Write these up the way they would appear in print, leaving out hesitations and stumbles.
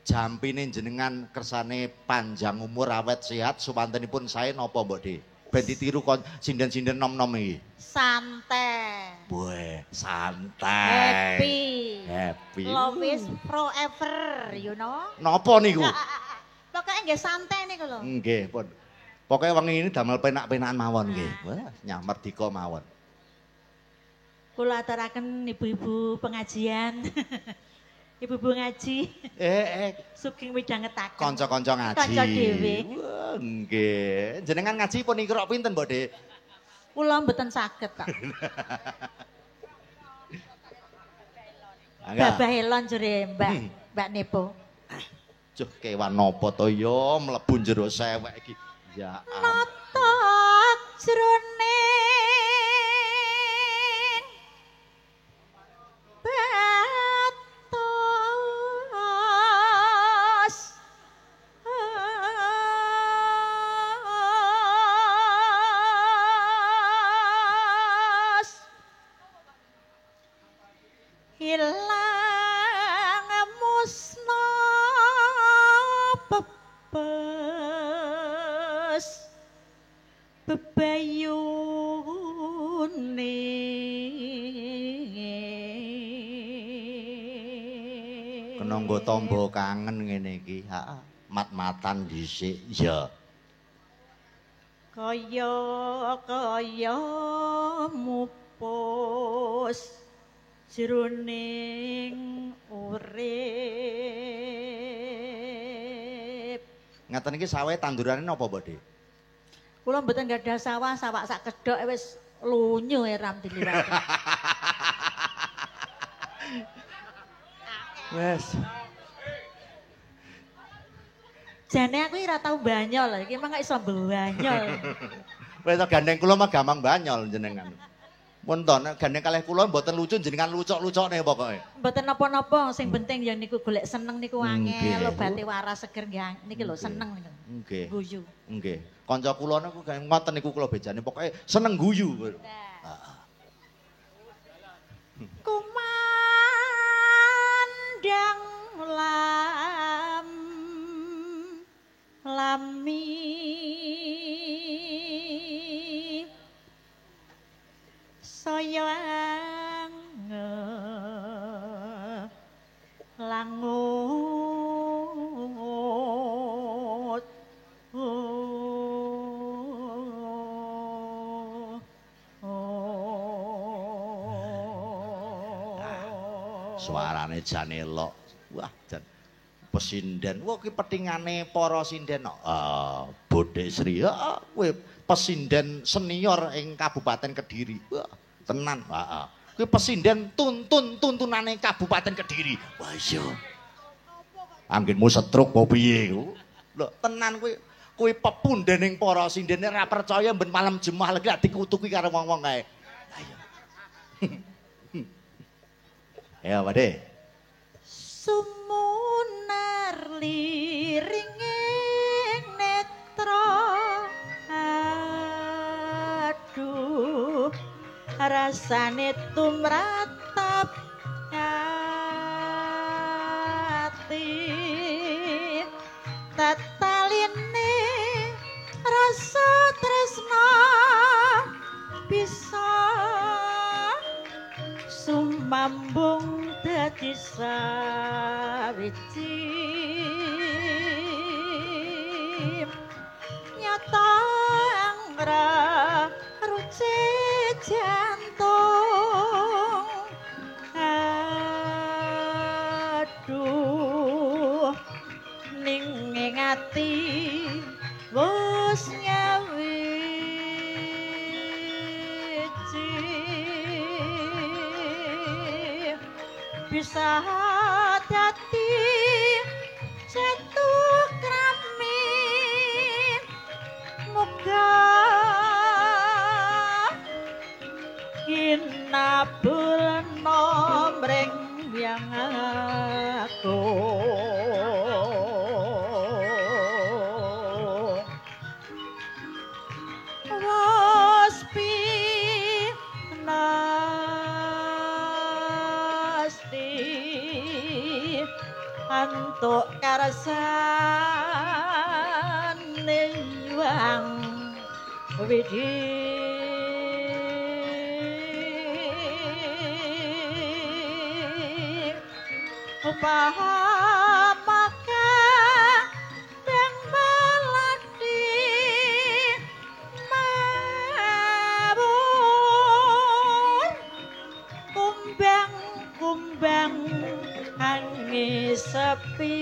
Jampine jenengan kersane panjang umur awet sehat suwantenipun sae napa Mbok De? Ben ditiru kon sinden-sinden nom-nom iki. Santai. Weh, santai. Happy. Happy. Love is forever, you know. Napa niku? Pokoke nggih santai niku lho. Nggih, pun. Pokoke wengi ini damel penak-penakan mawon nggih. Wah, nyamerdika mawon. Kula aturaken ibu-ibu pengajian. Ibu-ibu ngaji. Sugeng midhangetaken. Kanca-kanca ngaji. Kanca dhewe. Wah, nggih. Jenengan ngaji pun ikra pinten, Mbok De? Kula mboten saged kok. Babah elon jere Mbak, Mbak Nepo. Juh kewan napa to ya mlebu jero sewek iki. Ya ampun. Notok jroning batos. Ilang musna pepes bebayune. Kena nggo tombo kangen ngene iki, heeh. Mat-matan dhisik, ya. Kaya kaya mupus jroning urip. Ngaten iki sawah tandurane napa, Mbok De? Kula mboten gadah sawah, sawah sak kedhok wis lunyu eram diliwati. Wes. Jane aku ora tau banyol, iki emang gak iso banyol. Wes gandeng kula mah gampang banyol jenengan. Mun to nek gandeng kalih kula mboten lucu jenengan lucok-lucokne pokoke. Mboten napa-napa, sing penting ya niku golek seneng niku angel, obate waras seger nggih niki lho seneng niku. Nggih. Guyu. Nggih. Kanca kula niku ngoten niku kula bejane pokoke seneng guyu. Heeh. Kumandang lam lami saya langut. Suarane jane elok. Wah, jan pesinden. Wah, ki petingane para sinden kok. Bodhe Sri. Heeh, kowe pesinden senior ing Kabupaten Kediri. Wah, tenan. Heeh. Kuwi pesinden tuntun-tuntunane Kabupaten Kediri. Wah iya. Anggenmu setruk apa piye iku? Lho, tenan kuwi kuwi pepundening para sindene ora percaya ben malam Jumat lagi lak dikutuki karo wong-wong kae. Lah iya. Ya, Pakde. Sumunar liringing netra. Aduh, rasane tumratap ati. Tetaline rasa tresna bisa sumambung dadi sawiji. Nyata angra ruci jantung. Aduh, ning ati wis nyawiji. Bisa dadi jatuh krami. Muga kinabulna mring yang aku. Wos pinasti Antuk karsane Hyang Widhi. Upamaka bang melati mabur kumbang kumbang angin sepi.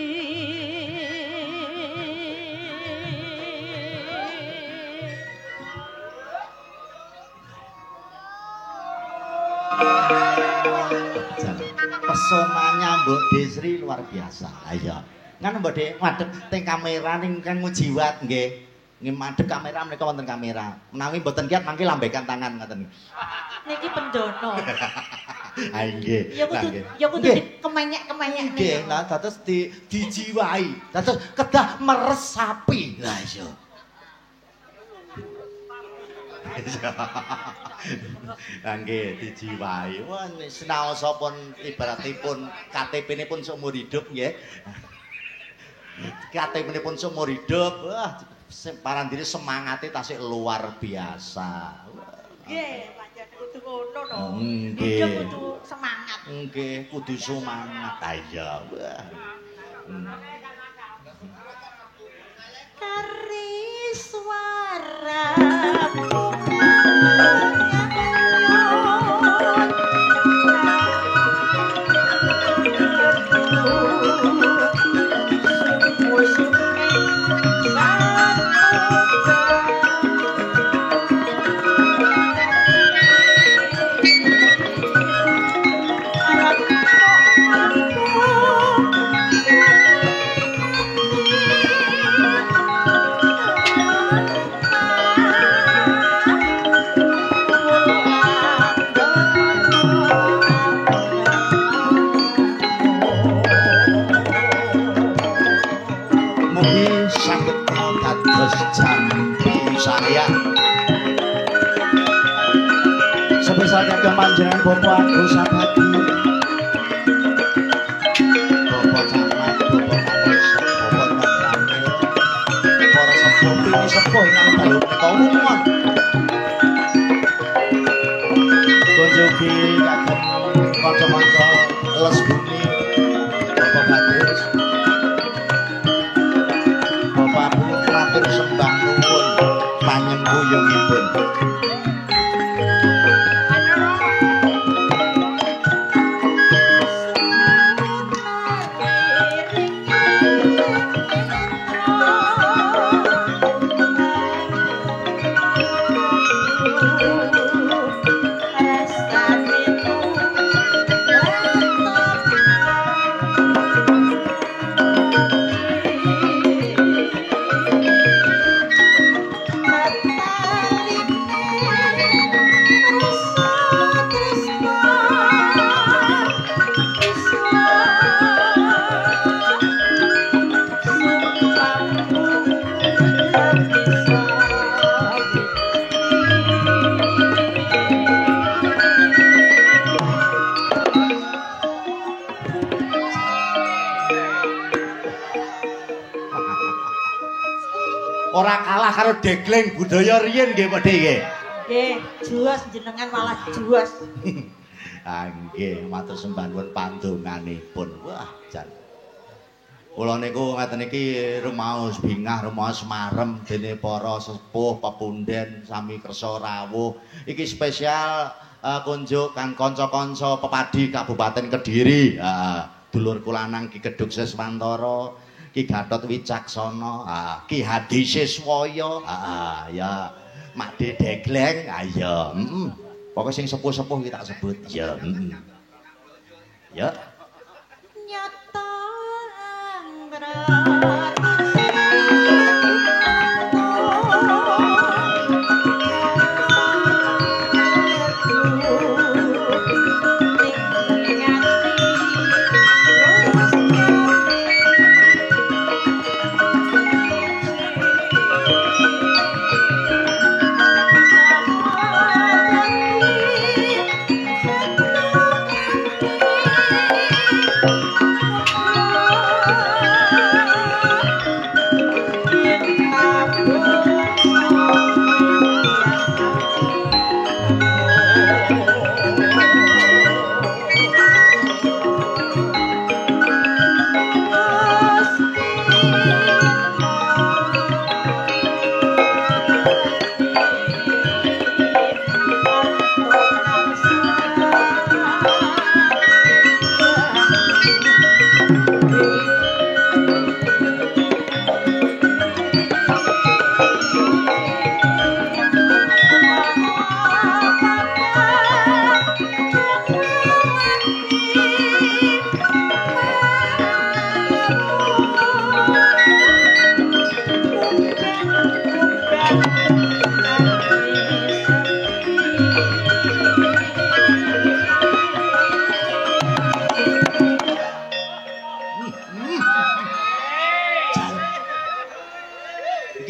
Pesonanya Mbok Desri luar biasa. Ayo. Ngan Mbok Dek madhep teng kamera ning kan ngujiwat nggih. Nggih madhep kamera menika wonten kamera. Menawi mboten kiat mangke lambekan tangan ngoten. Niki pendono. Ha nggih. Ya kudu ya kudu dikemenyek-kemenyek. Nggih, lah dados dijiwai. Dados kedah meresapi. Lah iya. Nggih dijiwai. Wah sinaosa pun ibaratipun KTP-ne pun seumur hidup nggih. KTP-ne pun seumur hidup. Wah parandiri semangate tasih luar biasa. Nggih, pancen kudu ngono to. Hidup kudu semangat. Nggih, kudu semangat. Ha iya. Wah. Kari suara spesial kagem panjenengan Bapak Agus Abadi, Bapak Camat, Bapak Kapolsek, Bapak Kamil, para sepuh pini sepuh ingkang dalu menika umuman. Kunjungi kagem kanca-kanca les bumi, Bapak Bagus, Bapak Bu matur sembah nuwun panyengkuyungipun. Ora kalah karo degleng budaya riyin nggih Pak nggih. Nggih, juos jenengan malah juos. Ah nggih, matur sembah nuwun pandonganipun. Wah, jan. Kula niku ngaten iki rumaos bingah, rumaos marem dene para sepuh pepunden sami kersa rawuh. Iki spesial kunjuk kang kanca-kanca pepadi Kabupaten Kediri. Heeh, dulurku lanang Ki Gedhog Siswantara, Ki Gatot Wicaksana, Ki Hadi Siswaya, ya Makde Degleng, ya. Pokoke sing sepuh-sepuh iki tak sebut. Ya, Ya. Nyata anggra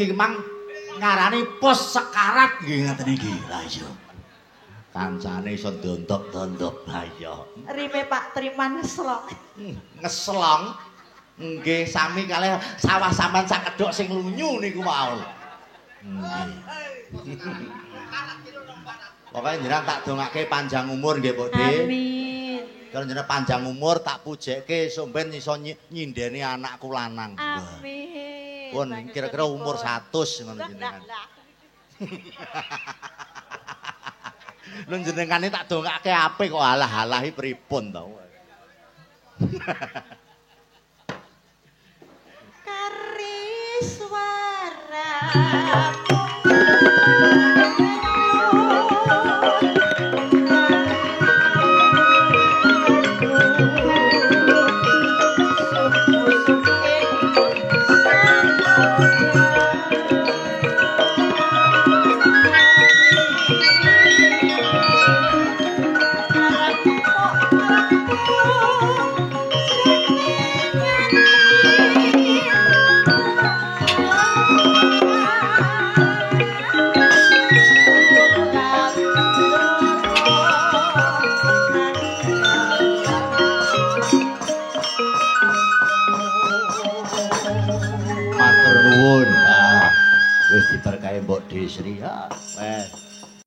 Iki mang ngarani pos sekarat nggih ngaten iki. Lah iya. Kancane iso ndontok-ndontok. Lah iya. Rime Pak Triman ngeslong. Ngeslong. Nggih sami kalih sawah sampean sak kedhok sing lunyu niku wau. Nggih. Pokoke jenengan tak dongake panjang umur nggih Pak De. Amin. Kalau jenengan panjang umur tak pujekke sok ben iso nyindeni anakku lanang. Amin. Pun kira-kira umur 100 ngono jenengan. Lho jenengane tak dongake apik kok alah-alahi pripun to. Kariswara Matur nuwun. Ah, wis diberkahi Mbok Desri. Ah, weh.